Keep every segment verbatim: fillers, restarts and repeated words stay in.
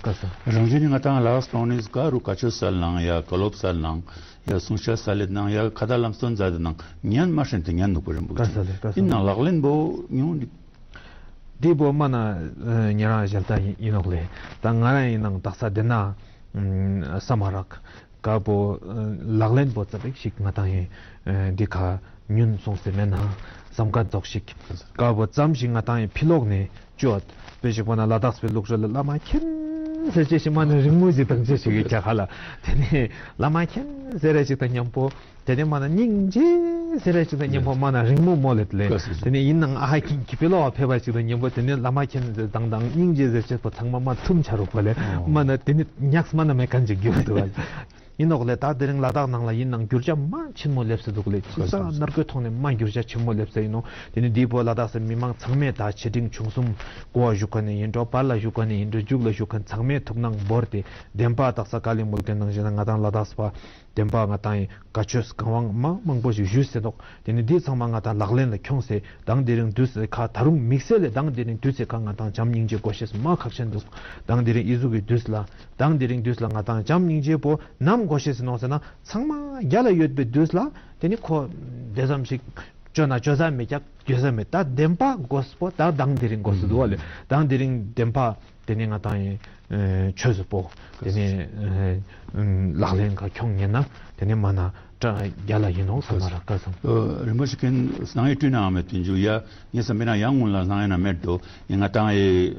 རང་བཞིན་ནི་ང་ཏང་ལ་དྭགས་པོ་ནི་ག་རུ་བཀའ་ཆོས་སལ་ནང་ཡ་བཀའ་སློབ་སལ་ནང་ཡ་གསུང་བཤད་སལ་ལེད་ནང་ཡ་ཁ་ཏ་ལམ་སྟོན་མཛད་དེ་ནང་ཉན་མ་ཤེས་ཏེ་ཉན་འདུག་པ་རིན་པོ་ཆེ། ཡིན་ནང་ལག་ལེན་པོ་ཉུང་འདི་པོ་མ་ན་ཉེ་རང་ཞལ་ཏ་ཡིན་ནོག་ལེ། ད་ང་རང་ཡིན་ནང་དག་ས་དེ་ན་ས་མ་རག་ཀ་པོ་ལག་ལེན་པོ་ཙ་པིག་ཞིག་ང་ཏང་ཡིན་འདི་ཁ་ཉུན་སོང་སེ་མེད་ན་བསམ་ཀ་འདོག་ཞིག་ཀ་པོ་ཙམ་ཞིག་ང་ཏང་ཡིན་ཕི་ལོག་ནས་ཅོ་ཨ་དཔེ་ཞིག་པ་ན་ལ་དྭགས་པའི་ལུགས་སྲོལ་ལ་བླ་མ་མཁྱེན་ཟེར་ཅེས་ཞིག་མ་ན་རིང་མོ་ཞིག་དང་ཅེས་ཞིག་ཡོད་ཀྱག་ཧ་ལ། དེ་ནས་བླ་མ་མཁྱེན་ཟེར་རེ་ཞིག་དང་མཉམ་པོ་དེ་ནས་མ་ན་སྙིང་རྗེ་ཟེར་རེ་ཞིག་དང་མཉམ་པོ་མ་ན་རིང་མོ་མོ་ལེད་ལེ། དེ་ནས་ཡིན་ནང་ཨ་ཧ་ཁིང་གི་ཕི་ལོག་ཕེབས་པ་ཞིག་དང་མཉམ་པོ་དེ་ནས་བླ་མ་མཁྱེན་ཟེར་དང་དང་སྙིང་རྗེ་ཟེར་ཅེས་པོ་ཚང་མ་མ་ཐུམ་ཆ་རུག་པ་ལེ། མ་ན་དེ་ནས་ཉགས་མ་ན་མེད་མཁན་ཅིག་གྱུར་འདུག་པ། ཡིན་ནོག་ལེ། ད་དེ་རིང་ལ་དྭགས་ནང་ལ་ཡིན་ནང་འགྱུར་བ་མ་ཆེན་མོ་སླེབས་སེ་འདུག་ལེ། ཅི་ས་ནར་གོའི་ཐོག་ནས་མ་འགྱུར་བ་ཆེན་མོ་སླེབས་སེ་ཡིན་ནོག་དེ་ནི་འདི་པོ་ལ་དྭགས་སི་མི་མང་ཚང་མས་ད་ཆེ་འབྲིང་ཆུང་གསུམ་གོ་བ་ཞུགས་མཁན་ནི་ཡིན་འགྲོ། བར་ལ་ཞུགས་མཁན་ནི་ཡིན་འགྲོ། མཇུག་ལ་ཞུགས་མཁན་ཚང་མས་ཐུགས་སྣང་བོར་ཏེ་བདེན་པ་དག་ས་ཀ་ལི་མུལ་གི་ནང་བཞིན་ན་ང་ཏང་ལ་དྭགས་པ་བདེན་པ་ང་ཏང་ཡི་བཀའ་ཆོས་གང་བང་མ་མང་པོ་ཞིག་ཞུས་སེ་འདུག་དེ་ནི་འདི་ཚང་མ་ང་ཏང་ལག་ལེན་ལ་ཁྱོངས་སེ་དང་དེ་རིང་དུས་སུ་ཁ་ད་རུང་དམིགས་བསལ་ལས་དང་དེ་རིང་དུས་སུ་ཁ་ང་ཏང་བྱམས་སྙིང་རྗེ་དགོས་ཤེས་མ་ཁག་ཆེན་འདུག་དང་དེ་རིང་ཨི་ཟུག་གི་དུས་ལ་དང་དེ་རིང་དུས་ལ་ང་ཏང་བྱམས་སྙིང་རྗེ་པོ་ནམ་དགོས་ཤེས་སུ་ནོག་ཟེར་ན་ཚང་མ་རྒྱ་ལ་ཡོད་པའི་དུས་ལ་དེ་ནི་ཁོ་དེ་ཙམ་ཞིག་ཅོ་ན་ཅོ་ས་མེད་ཀྱག་ཅོ་ས་མེད། ད་བདེན་པ་དགོས་པོ་ད་དང་དེ་རིང་དགོས་སུ་འདུག་བ་ལེ། དང་དེ་རིང་བདེན་པ་དེ་ནི་ང་ཏང་ཡི་ཆོས་སུ་པོ་དེ་ནི་ལག་ལེན་ཁ་ཁྱོང་ཉན་ན་དེ་ནི་མ་ན་ཏྲ་རྒྱ་ལ་ཡིན་ནོག་ས་མ་ར་ཀ་སང་། རིན་པོ་ཆེ་ཁེན་སྣང་ཡི་བཀྲུས་ནའང་མེད་དུ་འཇུག་ཡ། ངས་བསམ་པའི་ན་ཡང་སྔོན་ལ་སྣང་ཡ་ན་མེད་དོ། ཡིན་ང་ཏང་ཡི་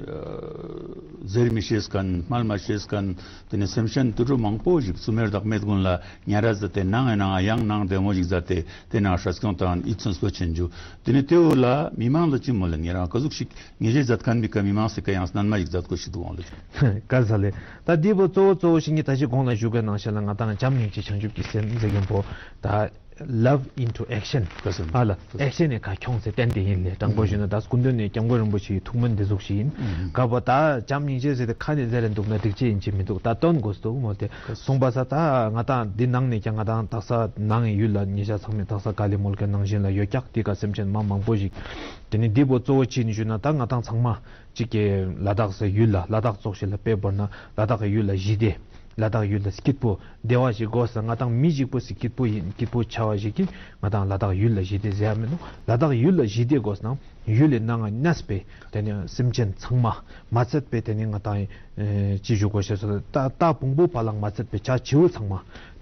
ཟེར་མི་ཤེས་མཁན་སྨྲ་མ་ཤེས་མཁན་དེ་ནི་སེམས་ཅན་དུད་འགྲོ་མང་པོ་ཞིག་སུ་མེད་བདག་མེད་ཀུན་ལ་ཉར་ར་ཟེར་ཏེ་ནང་ཡང་ནང་བདེ་མོ་ཞིག་མཛད་དེ་དེ་ནང་སྲ་སྐྱོང་དང་ཡིད་ཚིམ་སྤོ་ཆེན་འཇུག་དེ་ནི་དེ་བོ་ལ་མི་མང་ལ་ཅི་མོལ་ལ་ཉེ་རང་ཀ་ཟུག་ཞིག་ཉེ་རེ་མཛད་མཁན་མི་ཀ་མི་མང་སི་ཀ་ཡང་སྣན་མ་ཞིག་མཛད་དགོས་ཤིག་འདུག་འོང་ལེ། ཀ་ས་ལེ། ད་འདི་བོ་གཙོ་བོ་གཙོ་བོ་ཞིག་ངས་ད་ཅི་གོང་ལ་ཞུ་གི་ནང་བཞིན་ལ་ང་ཏང་བྱམས་སྙིང་རྗེ་བྱང་ཆུབ་ཀྱི་སེམས་ཟེར་མཁན་པོ་ད་love into action། ཨ་ལ་ཨེག་ཤན་ནི་ཁ་ཁྱོངས་སེ་བསྟན་ཏེ་ཡིན་ལེ། དྲང་པོ་ཞུས་ན་ད་སྐུ་མདུན་ནས་སྐྱབས་མགོན་རིན་པོ་ཆེའི་ཐུགས་སྨོན་འདི་ཟུག་ཞིག་ཡིན། ཀ་བོ་ད་བྱམས་སྙིང་རྗེ་ཟེར་ཏེ་ཁ་ནས་ཟེར་རེ་འདུག་ན་འགྲིག་ཅེས་ཡིན་ཅེས་མི་འདུག་ད་དོན་དགོས་སུ་འདུག་མོལ་ཏེ་གསུངས་པ་ས། ད་ང་ཏང་འདི་ནང་ནས་ཀྱང་ང་ཏང་དག་ས་ནང་ཡུལ་ལ་ཉེ་ཆ་ཚང་མས་དག་ས་ཀ་ལི་མོལ་གི་ནང་བཞིན་ལ་ཡོད་ཀྱག་དེ་ཀ་སེམས་ཅན་མ་མང་པོ་ཞིག་དེ་ནི་འདི་བོ་གཙོ་བོ་ཅི་ཡིན་ཞུས་ན་ད་ང་ཏང་ཚང་མ་གཅིག་གི་ལ་དྭགས་སི་ཡུལ་ལ་ལ་དྭགས་ཙོགས་ཤིག་ལ་དཔེ་བོར་ན་ལ་དྭགས་ཡུལ་ལ་ཞི་བདེ། ལ་དྭགས་ཡུལ་ལ་སྐྱིད་པོ་བདེ་བ་ཞིག་དགོས་ས་ང་ཏང་མི་ཞིག་པོ་སི་སྐྱིད་པོ་ཡིན་སྐྱིད་པོ་ཆ་བ་ཞིག་གིས་ང་ཏང་ལ་དྭགས་ཡུལ་ལ་ཞི་བདེ་ཟེར་ཡ་མེད་ནོག་ལ་དྭགས་ཡུལ་ལ་ཞི་བདེ་དགོས་ན་ཡུལ་ལི་ནང་ང་གནས་པའི་དེ་ནི་སེམས་ཅན་ཚང་མ་མ་ཚད་པའི་དེ་ནི་ང་ཏང་ཅི་ཞུ་དགོས་ཤེས་སོ་ད་ད་བོང་བུ་བ་ལང་མ་ཚད་པའི་བྱ་བྱིའུ་ཚང་མ་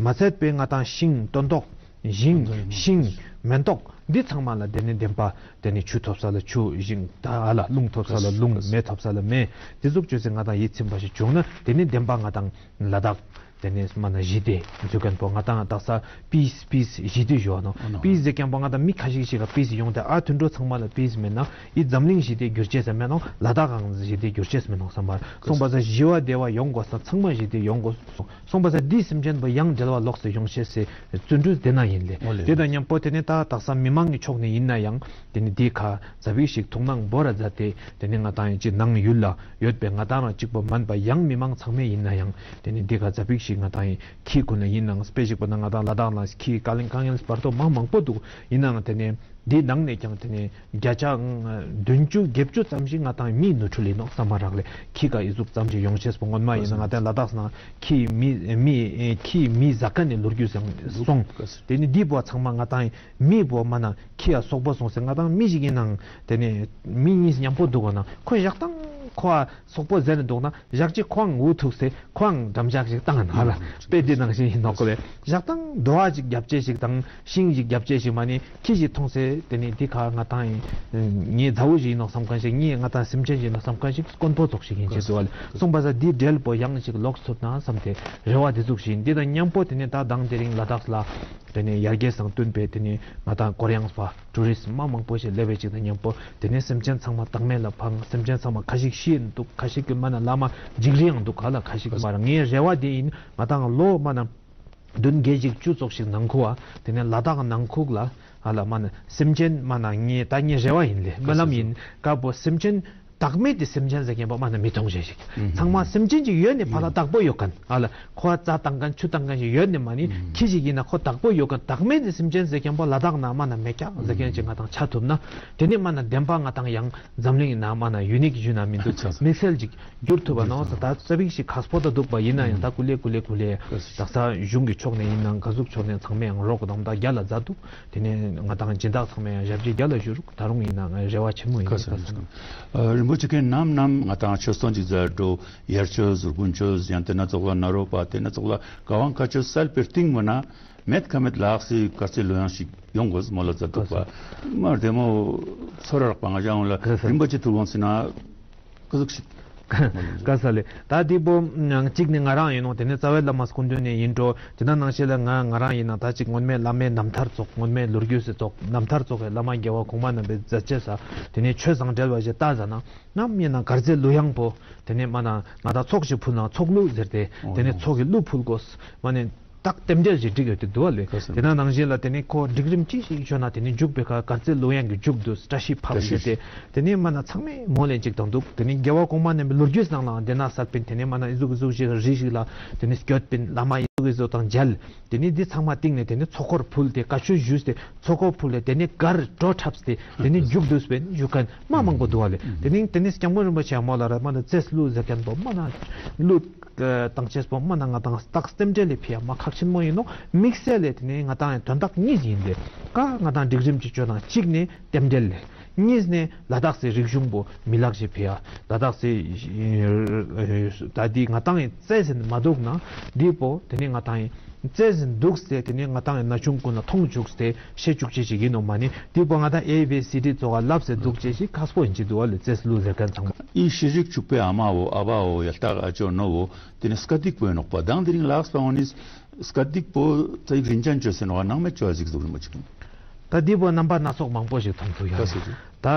མ་ཚད་པའི་ང་ཏང་ཤིང་སྟོན་ཐོག་ཞིང་ཤིང་མེན་ཏོག་འདི་ཚང་མ་ལ་དེ་ནི་བདེན་པ་དེ་ནི་ཆུ་ཐོབ་ས་ལ་ཆུ་ཞིང་ད་ཨ་ལ་རླུང་ཐོབ་ས་ལ་རླུང་མེ་ཐོབ་ས་ལ་མེ་དེ་ཟུག་བཅོས་སེ་ང་ཏང་ཡིད་ཚིམ་པ་ཞིག་བྱུང་ན་དེ་ནི་བདེན་པ་ང་ཏང་ལ་དྭགས་དེ་ནི་མ་ན་ཞི་བདེ་འཛུགས་མཁན་པོ་ང་ཏང་དག་ས་པིས་པིས་ཞི་བདེ་ཞུ་བ་ནོག་པིས་ཟེར་མཁན་པོ་ང་ཏང་མི་ཁ་ཤིག་ཤིག་ག་པིས་ཡོང་སྟེ་ཨ་དུད་འགྲོ་ཚང་མ་ལ་པིས་མེད་ན་ཨི་འཛམ་གླིང་ཞི་བདེ་འགྱུར་ཅེས་མེད་ནོག་ལ་དྭགས་གང་ཞི་བདེ་འགྱུར་ཅེས་མེད་ནོག་བསམ་པ་སོང་པ་ས་ཞི་བ་བདེ་བ་ཡོང་དགོས་ས་ཚང་མ་ཞི་བདེ་ཡོང་དགོས་སོང་། སོང་པ་ས་འདི་སེམས་ཅན་པོ་ཡང་འབྲེལ་བ་ལོགས་སུ་ཡོང་ཤེས་སི་བརྩོན་འགྲུས་དེ་ན་ཡིན་ལེ། དེ་དང་མཉམ་པོ་དེ་ནི་ད་དག་ས་མི་མང་གི་ཕྱོགས་ནས་ཡིན་ན་ཡང་དེ་ནི་འདི་ཁ་ཙ་པིག་ཞིག་ཐུགས་སྣང་བོར་ར་མཛད་དེ་དེ་ནི་ང་ཏང་ཡིན་ཅི་ནང་ཡུལ་ལ་ཡོད་པའི་ང་ཏང་རང་གཅིག་པོ་མན་པ་ཡང་མི་མང་ཚང་མས་ཡིན་ན་ཡང་དེ་ནི་འདི་ཁ་ཙ་པིག་ཞིག་ང་ཏང་ཡིན་ཁྱི་ཀུན་ལ་ཡིན་ནང་དཔེ་ཞིག་པོ་ན་ང་ཏང་ལ་དྭགས་ལ་ཁྱི་ཀ་ལིང་ཀ་ངན་བར་དོ་མང་མང་པོ་འདུག་ཡིན་ནའང་དེ་ནི་འདི་ནང་ནས་ཀྱང་དེ་ནི་བརྒྱ་ཆ་བདུན་ཅུ་བརྒྱད་ཅུ་ཙམ་ཞིག་ང་ཏང་མིའི་ནོར་འཁྲུལ་ཡིན་ནོག་བསམ་པ་རག་ལས་ཁྱི་ཀ་ཨི་ཟུག་ཙམ་ཞིག་ཡོང་ཤེས་པོ་སྔོན་མ་ཡིན་ན་ང་ཏང་ལ་དྭགས་ན་ཁྱི་མི་མི་ཁྱི་མི་ཟ་མཁན་ནི་ལོ་རྒྱུས་སོང་། དེ་ནི་འདི་བོ་ཚང་མ་ང་ཏང་མི་བོ་མ་ན་ཁྱི་ཡ་སོག་པོ་སོང་སེ་ང་ཏང་མི་ཞིག་ཡིན་ནང་དེ་ནི་མི་གཉིས་མཉམ་པོ་འདུག་ག་ན་ཁོ་ཞག་དང་ཁོ་ཨ་སོག་པོ་ཟེར་ནས་འདུག་ན་ཞག་གཅིག་ཁོའང་འུ་ཐུག་སེ་ཁོའང་འགྲམ་ལྕག་ཞིག་བཏང་ན་ཧ་ལ་དཔེ་འདི་ནང་བཞིན་ཡིན་ནོག་གོ་ལེ། ཞག་དང་རྡོ་བ་ཅིག་རྒྱབ་ཅེས་ཤིག་དང་ཤིང་ཞིག་རྒྱབ་ཅེས་ཤིག་མ་ནི་ཁྱི་ཞིག་མཐོང་སེ་དེ་ནི་འདི་ཁ་ང་ཏང་ཡིན་ངའི་མཛའ་བོ་ཞིག་ཡིན་ནོག་བསམ་མཁན་ཞིག་ངའི་ང་ཏང་སེམས་ཅན་ཞིག་ཡིན་ནོག་བསམ་མཁན་ཞིག་དཀོན་པོ་ཙོགས་ཤིག་ཡིན་ཅེས་འདུག་ལེ། སོང་པ་ས་འདི་འབྲེལ་པོ་ཡང་ཞིག་ལོག་ཚུད་ན་བསམ་སྟེ་རེ་བ་འདི་ཟུག་ཞིག་ཡིན། འདི་དང་མཉམ་པོ་དེ་ནི་ད་དང་དེ་རིང་ལ་དྭགས་ལ་དེ་ནི་ཡར་རྒྱས་སང་བསྟུན་པའི་དེ་ནི་ང་ཏང་ཀོ་རི་ཡང་པ་ཊུ་རིསྟ་མ་མང་པོ་ཞིག་སླེབས་པའི་ཅིག་དང་མཉམ་པོ་དེ་ནས་སེམས་ཅན་ཚང་མ་བདག་མེད་ལ་ཕངས། སེམས་ཅན་ཚང་མ་ཁ་ཤིག་ཤི་ཡིན་འདུག་ཁ་ཤིག་གི་མ་ན་བླ་མ་འཇིགས་རི་ཡང་འདུག་ག་ལ་ཁ་ཤིག་གི་མ་ར་ངའི་རེ་བ་དེ་ཡིན། ང་ཏང་ལོ་མ་ན་བདུན་བརྒྱད་ཅིག་བཅུ་ཙོགས་ཤིག་ནང་ཁུག་ཨ་དེ་ནས་ལ་དྭགས་ནང་ཁུག་ལ་ཨ་ལ་མ་ན་སེམས་ཅན་མ་ན་ངའི་ད་ངའི་རེ་བ་ཡིན་ལེ། སྨོན་ལམ་ཡིན། ཀ་བོ་སེམས་ཅན་ བདག་མེད་དེ་སེམས་ཅན་ཟེར་མཁན་པོ་མ་ན་མི་མཐོང་ཞེས་ཤིག་ཚང་མ་སེམས་ཅན་ཅིག་ཡོད་ནི་ཕ་ལ་བདག་པོ་ཡོད་མཁན། ཨ་ལ་ཁོ་རྩྭ་བཏང་མཁན་ཆུ་བཏང་མཁན་ཞིག་ཡོད་ནི་མ་ནི་ཁྱི་ཞིག་ཡིན་ན་ཁོ་བདག་པོ་ཡོད་མཁན། བདག་མེད་དེ་སེམས་ཅན་ཟེར་མཁན་པོ་ལ་དྭགས་ནང་མ་ན་མེད་ཀྱག་ཟེར་མཁན་ཅིག་ང་དང་ཆ་ཐུབ་ན། དེ་ནི་མ་ན་བདེན་པ་ང་དང་ཡང་འཛམ་གླིང་ནང་མ་ན་ཡུ་ནིག་ཞུ་ན་མི་འདུག་དམིགས་བསལ་ཅིག་གྱུར་ཐུབ་པ་ནོ། ད་ཙ་པིག་ཞིག་ཁག་པོ་ད་འདུག་པ་ཡིན་ན་ཡང་ད་ཀུ་ལེ་ཀུ་ལེ་ཀུ་ལེ་དག་ས་གཞུང་གི་ཕྱོགས་ནས་ཡིན་ན་ག་ཟུག་ཕྱོགས་ནས་ཚང་མས་ཡང་རོགས་དང་ད་རྒྱ་ལ་མཛད་འདུག་དེ་ནས་ང་དང་སྦྱིན་བདག་ཚང་མས་ཡང་ཞབས་ཕྱི་རྒྱ་ལ་ཞུ་རུག་ད་རུང་ཡིན་ན་ང་རེ་བ་ཆེན་མོ་ཡིན་ཁ་ས་ཁ་ས། ཨ་རིན་པོ་ཆེ་ཁྱེད་ནམ་ནམ་ང་དང་ཆོས་སྟོན་ཅིག་མཛད་འགྲོ། ཡར་ཆོས་དགུན་ཆོས་ཡང་དེ་ན་ཙོགས་ལ་ནཱ་རོ་པ་དེ་ན་ཙོགས་ལ་ག་ཝང་ཁ་ཆོས་སལ་པེ་སྟིང་མོ་ན་མེད་ཁ་མེད་ལགས་སི་དཀར་རྩེ་ལོ་ཡང་ཞིག་ཡོང་དགོས་མོ་ལ་མཛད་འདུག་པ། མ་རེ་མོ་ཚོར་རག་པ་ང་ཞང་ལ་རིན་པོ་ཆེ་ཐུགས་དགོངས་ཟེར་ན། ཀ་ཟུག་ཞིག་ཀ་ས་ལེ། ད་དེ་པོ་གཅིག་ནི་ང་རང་ཡིན་ནོ། དེ་ནས་རྩ་བའི་བླ་མ་སྐུ་མདུན་ནས་ཡིན་འགྲོ། དེ་ན་ནང་བཞིན་ལ་ང་ང་རང་ཡིན་ན་ད་ཅིག་སྔོན་མའི་བླ་མའི་རྣམ་ཐར་ཙོགས། སྔོན་མའི་ལོ་རྒྱུས་སི་ཙོགས། རྣམ་ཐར་ཙོགས་ཀྱི་བླ་མ་རྒྱལ་བ་གོང་མ་རྣམ་པའི་མཛད་རྗེས་ས་དེ་ནས་ཆོས་བཟང་འབྲེལ་བ་ཞིག་ལྟ་ཟ་ན་ནམ་ཡིན་ན་དཀར་རྩེ་ལུ་ཡང་པོ་དེ་ནས་མ་ན་ང་ད་ཚོགས་ཞིག་ཕུལ་ན་ཚོགས་གླུ་ཟེར་ཏེ་དེ་ནས་ཚོགས་ཀྱི་གླུ་ཕུལ་དགོས་མ་ནས། རྟགས་རྟེན་འབྲེལ་ཞིག་འགྲིག་ཡོད་དེ་འདུག་བ་ལེ། དེ་ན་ནང་བཞིན་ལ་དེ་ནས་ཁོ་སྒྲིག་རིམ་ཅི་ཞིག་བཅོས་ན་དེ་ནས་མཇུག་པའི་ཁ་དཀར་རྩེ་ལུ་ཡང་གི་མཇུག་ཏུ་བཀྲ་ཤིས་ཕབ་བྱས་ཏེ། དེ་ནས་མ་ན་ཚང་མས་མོ་ལེན་ཅིག་དང་འདུག་དེ་ནས་རྒྱལ་བ་གོང་མ་རྣམ་པའི་ལོ་རྒྱུས་ནང་ལའང་དེ་ན་གསལ་པིན། དེ་ནས་མ་ན་ཨི་ཟུག་ཨི་ཟུག་ཞིག་རི་ཞིག་ལ་དེ་ནས་སྐྱོད་པིན། བླ་མ་ཨི་ཟུག་ཨི་ཟུག་དང་མཇལ། དེ་ནས་འདི་ཚང་མ་སྟེང་ནས་དེ་ནས་ཚོགས་འཁོར་ཕུལ་ཏེ་བཀའ་ཆོས་ཞུས་ཏེ་ཚོགས་འཁོར་ཕུལ་ཏེ་དེ་ནས་གར་བྲོ་འཁྲབས་ཏེ་དེ་ནས་མཇུག་བསྡུས་པིན་ཞུ་མཁན་མ་མང་པོ་འདུག་བ་ལེ། དེ་ནས་དེ་ནས་སྐྱབས་མགོན་རིན་པོ་ཆེ་མོ་ལ་ར་མ་ན་རྩེས་གླུ་ཟེར་མཁན་པོ་མ་ན་གླུ། ཨ་བཏང་ཅེས་པོ་མ་ན་ང་དང་རྟགས་རྟེན་འབྲེལ་ལས་ཕི་ཡ་མ་ཁག་ཆེན་མོ་ཡིན་ནོ། དམིགས་བསལ་ལས་དེ་ནས་ང་དང་ཡང་དོན་དག་གཉིས་ཡིན་ཏེ། ཀ་ང་དང་སྒྲིག་རིམ་གྱི་བཅོས་ནང་གཅིག་ནས་རྟེན་འབྲེལ་ལས། གཉིས་ནས་ལ་དྭགས་སི་རིག་གཞུང་པོ་མི་ལག་ཞིག་ཕི་ཡ་ལ་དྭགས་སི་ད་དེ་ང་དང་ཡང་རྩེས་ཟིན་མ་འདུག་ན་འདི་པོ་དེ་ནས་ང་དང་ཡང་རྩེས་ཟིན་འདུག་སྟེ་དེ་ནས་ང་དང་ཡང་ན་ཆུང་ཀུན་ལ་མཐོང་བཅུག་སྟེ་ཤེས་བཅུག་ཅེས་ཞིག་ཡིན་ནོ་མ་ནི་འདི་པོ་ང་དང་ཨེ་བི་སི་ཌི་ཙོགས་ལབ་སྟེ་འདུག་ཅེས་ཞིག་ཁག་པོ་ཡིན་ཅི་འདུག་བ་ལེ། རྩེས་གླུ་ཟེར་མཁན་ཚང་མ། ཨི་ཤེས་རིག་ཕྱུག་པའི་ཨ་མ་བོ་ཨ་བ་བོ་ཡ་ལྟ་ཨ་ཅོ་ནོ་བོ་དེ་ནི་སྐད་ཡིག་པོ་ཡིན་ནོག་པ། དང་དེ་རིང་ལགས་པ་འོ་ནི་སྐད་ཡིག་པོ་ཙ་ཡིག་རིན་ཅན་བཅོས་ཟེར་ནོག་ནང་མེད་བཅོས་ཟིག་ཟུག་རིན་པོ་ཆེ། ད་འདི་པོ་རྣམ་པ་སྣ་ཚོགས་མང་པོ་ཞིག་མཐོང་ཐུབ་ཡ་ད་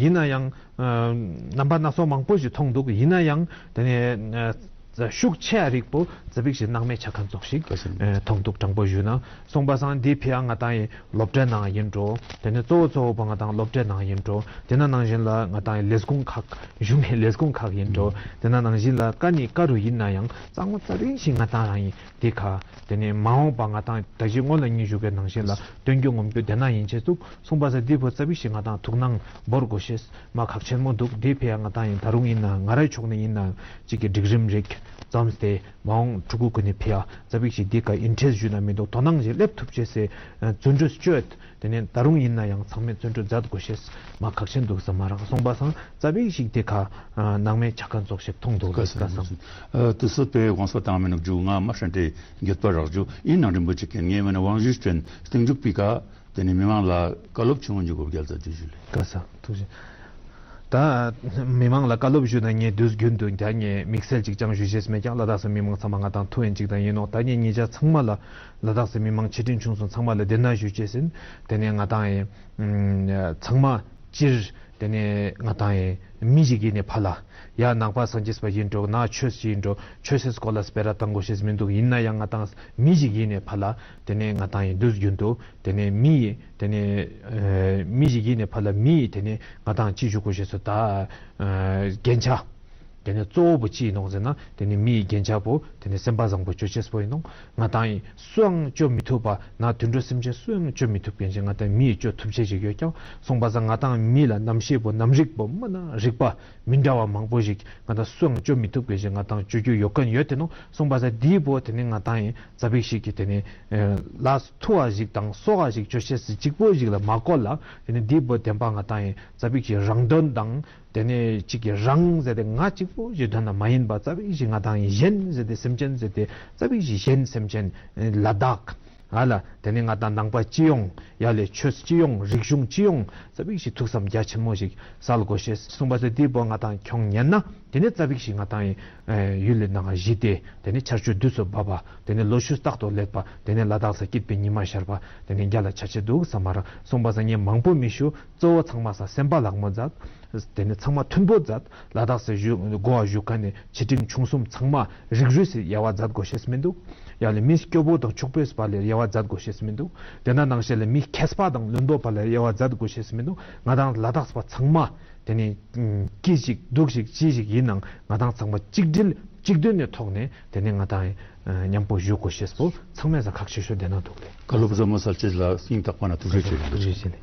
ཡིན་ན་ཡང་རྣམ་པ་སྣ་ཚོགས་མང་པོ་ཞིག་མཐོང་འདུག་ཡིན་ན་ཡང་དེ་ནི་ཤུགས་ཆེ་ཡ་རིགས་པོ་ཙ་པིག་ཞིག་སྣང་མེད་ཆ་མཁན་ཙོགས་ཤིག་མཐོང་འདུག་དྲང་པོ་ཞུས་ན། སོང་པ་སང་འདི་ཕི་ཡ་ང་དང་ཡི་སློབ་གྲྭའི་ནང་ཡིན་འགྲོ། དེ་ནས་གཙོ་བོ་གཙོ་བོ་པོ་ང་དང་སློབ་གྲྭའི་ནང་ཡིན་འགྲོ། དེ་ན་ནང་བཞིན་ལ་ང་དང་ཡི་ལས་ཁུངས་ཁག་གཞུང་གི་ལས་ཁུངས་ཁག་ཡིན་འགྲོ། དེ་ན་ནང་བཞིན་ལ་ཀ་ནི་ཀ་རུ་ཡིན་ན་ཡང་གཙང་མ་ཙ་པིག་ཞིག་ང་དང་རང་ཡིན་དེ་ཁ། དེ་ནས་མ་འོངས་པ་ང་དང་ད་ཅི་སྔོན་ལ་ངས་ཞུ་གི་ནང་བཞིན་ལ་སྟོན་རྒྱུ་ངོམ་རྒྱུ་དེ་ན་ཡིན་ཆེ་འདུག་སོང་པ་སང་འདི་པོ་ཙ་པིག་ཞིག་ང་དང་ཐུགས་སྣང་བོར་དགོས་ཤེས་མ་ཁག་ཆེན་མོ་འདུག་འདི་ཕི་ཡ་ང་དང་ཡིན་ད་རུང་ཡིན་ན་ང་རའི་ཕྱོགས་ནས་ཡིན་ན་གཅིག་གི་སྒྲིག་རིམ་རིགས་བརྩམས་ཏེ་མ་འོངས་ཕྲུ་གུ་ཀུན་ནི་ཕི་ཡ་ཙ་པིག་ཞིག་འདི་ཀ་ཨིན་ཊེ་རེ་སི་ཊི་ཞུ་ན་མི་འདུག་དོ་སྣང་ཞིག་སླེབས་ཐུབ་ཅེས་སི་བརྩོན་འགྲུས་བཅོས། དེ་ནས་ད་རུང་ཡིན་ན་ཡང་ཚང་མས་བརྩོན་འགྲུས་མཛད་དགོས་ཤེས་མ་ཁག་ཆེན་འདུག་བསམ་མ་རག་སོང་པ་སང་ཙ་པིག་ཞིག་དེ་ཁ་སྣང་མེད་ཆ་མཁན་ཙོགས་ཤིག་མཐོང་འདུག་ལགས་སམ། དུས་ཚོད་པའི་དགོངས་པ་དང་མི་ནུག་རྒྱུ་ང་མ་ཧྲན་ཏེ་འགྱོད་པ་རག་རྒྱུ་ཡིན་ནང་རིན་པོ་ཆེ་མཁྱེན་ངས་མ་ནི་དབང་ཞུས་ཅན་སྟེང་འཇུག་པའི་ཀ་དེ་ནས་མི་མང་ལ་བཀའ་སློབ་ཆུང་ངུ་འཇུག་དགོས་རྒྱལ་ཚ་ཇུ་ཞུ་ལེ། ལགས་སམ་ཐུགས་རྗེ། ད་མི་མང་ལ་བཀའ་སློབ་ཞུ་ན་ངས་དུས་རྒྱུན་དུ་ད་ངས་དམིགས་བསལ་ཅིག་ཅང་ཞུ་ཤེས་མེད་ཀྱང་ལ་དྭགས་སི་མི་མང་ཚང་མ་ང་དང་ཐུག་ཡིན་ཅིག་དང་ཡིན་ནོག་ད་ངས་ཉེ་ཆར་ཚང་མ་ལ་ལ་དྭགས་སི་མི་མང་ཆེ་འབྲིང་ཆུང་གསུམ་ཚང་མ་ལ་དེ་ན་ཞུ་ཅེས་ཡིན། དེ་ནས་ང་དང་ཡིན། ཚང་མ་སྤྱིར་དེ་ནས་ང་དང་ཡིན་མི་ཞིག་ཡིན་ནས་ཕ་ལ་ཡ་ནང་པ་སངས་རྒྱས་པ་ཡིན་འགྲོ་ན་ཆོས་ཡིན་འགྲོ་ཆོས་སི་སྐོར་ལ་སྤེ་ར་བཏང་དགོས་ཤེས་མི་འདུག་ཡིན་ན་ཡང་ང་དང་མི་ཞིག་ཡིན་ནས་ཕ་ལ་དེ་ནས་ང་དང་ཡིན་དུས་རྒྱུན་དུ་དེ་ནས་མི་ཡི་དེ་ནས་མི་ཞིག་ཡིན་ནས་ཕ་ལ་མི་ཡི་དེ་ནས་ང་དང་ཅི་ཞུ་དགོས་ཤེས་སུ་ད་རྒྱན་ཆ། དེ་ནས་གཙོ་བོ་བོ་ཅི་ཡིན་ནོག་ཟེར་ན་དེ་ནས་མི་ཡི་རྒྱན་ཆ་པོ་དེ་ནས་སེམས་པ་བཟང་པོ་བཅོ་ཅེས་པོ་ཡིན་ནོག་ང་དང་ཡིན་སུའང་བཅོ་མི་ཐུབ་པ་ན་དུད་འགྲོ་སེམས་ཅན་སུའང་བཅོ་མི་ཐུབ་མཁན་ཞིག་ང་དང་མི་ཡི་བཅོ་ཐུབ་ཅེས་ཞིག་ཡོད་ཀྱང་སོང་པ་སང་ང་དང་མི་ལ་རྣམ་ཤེས་པོ་རྣམ་རིག་པོ་མ་ན་རིག་པ་མི་འདྲ་བ་མང་པོ་ཞིག་ང་དང་སུའང་བཅོ་མི་ཐུབ་མཁན་ཞིག་ང་དང་བཅོ་རྒྱུ་ཡོད་མཁན་ཡོད་དེ་ནོག་སོང་པ་སང་དེའི་པོ་དེ་ནས་ང་དང་ཡིན་ཙ་པིག་ཞིག་གི་དེ་ནས་ལ་ཐུ་བ་ཞིག་དང་སོ་བ་ཞིག་བཅོ་ཤེས་སི་གཅིག་པོ་ཞིག་ལ་མ་བཀོལ་ལ་དེ་ནས་དེའི་པོ་བདེན་པ་ང་དང་ཡིན་ཙ་པིག་ཞིག་རང་དོན་དང་། དེ་ནས་གཅིག་གི་རང་ཟེར་ཏེ་ང་གཅིག་པོ་ཞིག་དོན་ན་མ་ཡིན་པ་ཙ་པིག་ཞིག་ང་དང་གཞན་ཟེར་ཏེ་སེམས་ཅན་ཟེར་ཏེ་ཙ་པིག་ཞིག་གཞན་སེམས་ཅན་ལ་དྭགས་ཨ་ལ་དེ་ནས་ང་དང་ནང་པ་སྤྱི་ཡོངས་ཡ་ལས་ཆོས་སྤྱི་ཡོངས་རིག་གཞུང་སྤྱི་ཡོངས་ཙ་པིག་ཞིག་ཐུགས་བསམ་རྒྱ་ཆེན་མོ་ཞིག་སལ་དགོས་ཤེས་གསུངས་པ་ཟེར་དེའི་པོ་ང་དང་ཁྱོང་ཉན་ན་དེ་ནས་ཙ་པིག་ཞིག་ང་དང་ཡིན་ཡུལ་ལས་ནང་གཞི་དེ་དེ་ནས་ཆར་ཆུ་དུས་སུ་བབ་པ་དེ་ནས་ལོ་ཕྱུགས་རྟག་ཏུ་ལེགས་པ་དེ་ནས་ལ་དྭགས་སི་སྐྱིད་པའི་ཉི་མ་ཤར་བ་དེ་ནས་རྒྱ་ལ་ཆ་ཆེ་འདུག་བསམ་མ་རག་གསུངས་པ་ཟེར་ངས་མང་པོ་མི་ཞུ། གཙོ་བོ་ཚང་མ་ས་སེམས་པ་ལྷག་མོ་མཛད། དེ་ནས་ཚང་མ་མཐུན་པོ་མཛད། ལ་དྭགས་སི་བཞུགས་གོ་བ་བཞུགས་མཁན་ནི་ཆེ་འབྲིང་ཆུང་གསུམ་ཚང་མ་རིགས་རུས་སི་དབྱེ་བ་མཛད་དགོས་ཤེས་མི་འདུག་ཡ་ལས་མི་སྐྱོ་པོ་དང་ཕྱུག་པོའི་བར་ལས་དབྱེ་བ་ མཛད་དགོས་ཤེས་མི་འདུག། དེ་ན་ནང་བཞིན་ལ་མི་མཁས་པ་དང་བླུན་པོ་བར་ལ་དབྱེ་བ་མཛད་དགོས་ཤེས་མི་འདུག། ང་དང་ལ་དྭགས་པ་ཚང་མ་དེ་ནི་སྐྱིད་ཞིག་སྡུག་ཞིག་ཅི་ཞིག་ཡིན་ནང་ང་དང་ཚང་མ་གཅིག་སྒྲིལ་གཅིག་མཐུན་ནི་ཐོག་ནས་དེ་ནི་ང་དང་མཉམ་པོ་བཞུགས་དགོས་ཤེས་པོ་ཚང་མས་ཁག་ཆེ་ཤོས་དེ་ན་འདུག་ལེ། བཀའ་སློབ་ཟབ་མོ་སལ་ཅེས་ལ་སྙིང་ཐག་པ་ནས་ཐུགས་རྗེ་ཆེ། ཐུགས་རྗེ་ཆེ་ལེ།